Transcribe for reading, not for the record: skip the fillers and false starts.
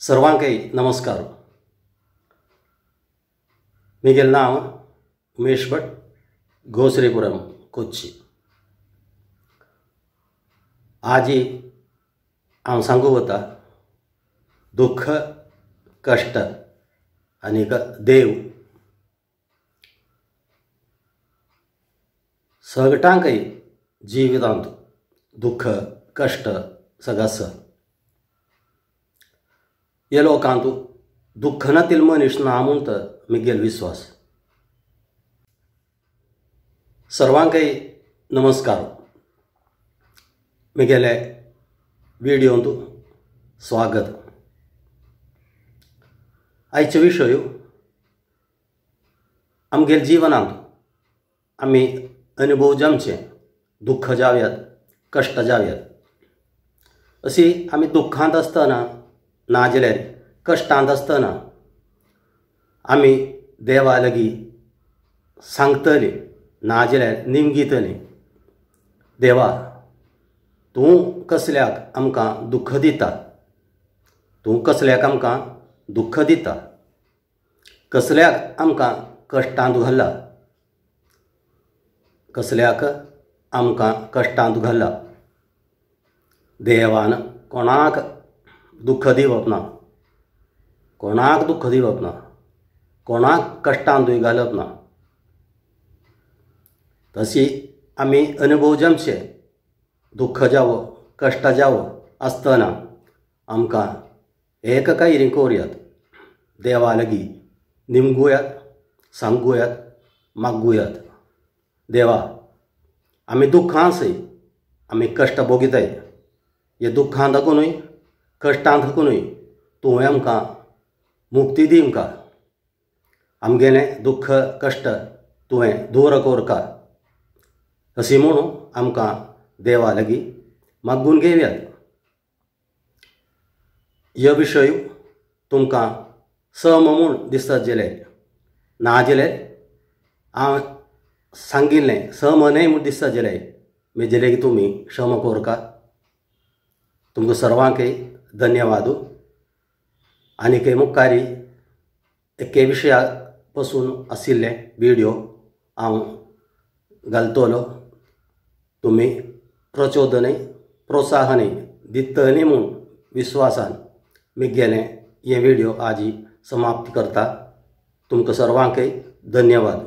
सर्वांकय नमस्कार। मिगेल नांव उमेश भट, गोसरीपुरम, कोच्ची। आजी हांव सांगू वता दुःख, कश्ट आनीक देव सगटांकय जिवितांत दुःख कश्ट सगळं आसा। ह्या लोकांत दुःख नातील मनीस ना म्हणटा मिगेल विश्वास। सर्वांकय नमस्कार। मिगेले व्हिडियोंत स्वागत। आयचो विशय आमगेले जिवनांत आमी अनुभव जामचे दुःख जावयात, कश्ट जावयात। अशी आमी दुःखांत आसतना ना जाल्यार कश्टांत आसतना आमी देवा लागीं सांगतली ना जाल्यार निमगितली, देवा तूं कसल्याक आमकां दुःख दिता, तूं कसल्याक आमकां दुःख दिता, कसल्याक आमकां कश्टांत घाला, कसल्याक आमकां कश्टांत घाला। देवान कोणाक दुःख दिवप ना, कोणाक दुःख दिवप ना, कोणाक कश्टांतूय घालप ना। तशी आमी अनुभव जमचे दुःख जावो कश्ट जावो आसतना आमकां एक कांय करुयात, देवा लागीं निमगुयात, सांगुयात, मागुयात, देवा आमी दुःखां आसय, आमी कश्ट भोगिताय, हे दुःखां दाखोवनूय कश्टां थकूनय तुवें आमकां मुक्ती दी, आमकां आमगेलें दुःख कश्ट तुवें दूर करका अशी म्हणून आमकां देवा लागीं मागून घेवयात। ह्यो विशय तुमकां सम म्हूण दिसत जाल्यार ना जाल्यार हांव सांगिल्लें सम न्हय म्हूण दिसत जाल्यार म्हजे लागीं तुमी क्षमा करका। तुमकां सर्वांकय धन्यवाद। आनीकय मुखारी एके विशया पसून आशिल्ले व्हिडियो हांव घालतलो। तुमी प्रचोदनय प्रोत्साहनय दितली म्हूण विश्वासान मिगेलें हे व्हिडियो आजी समाप्त करता। तुमकां सर्वांकय धन्यवाद।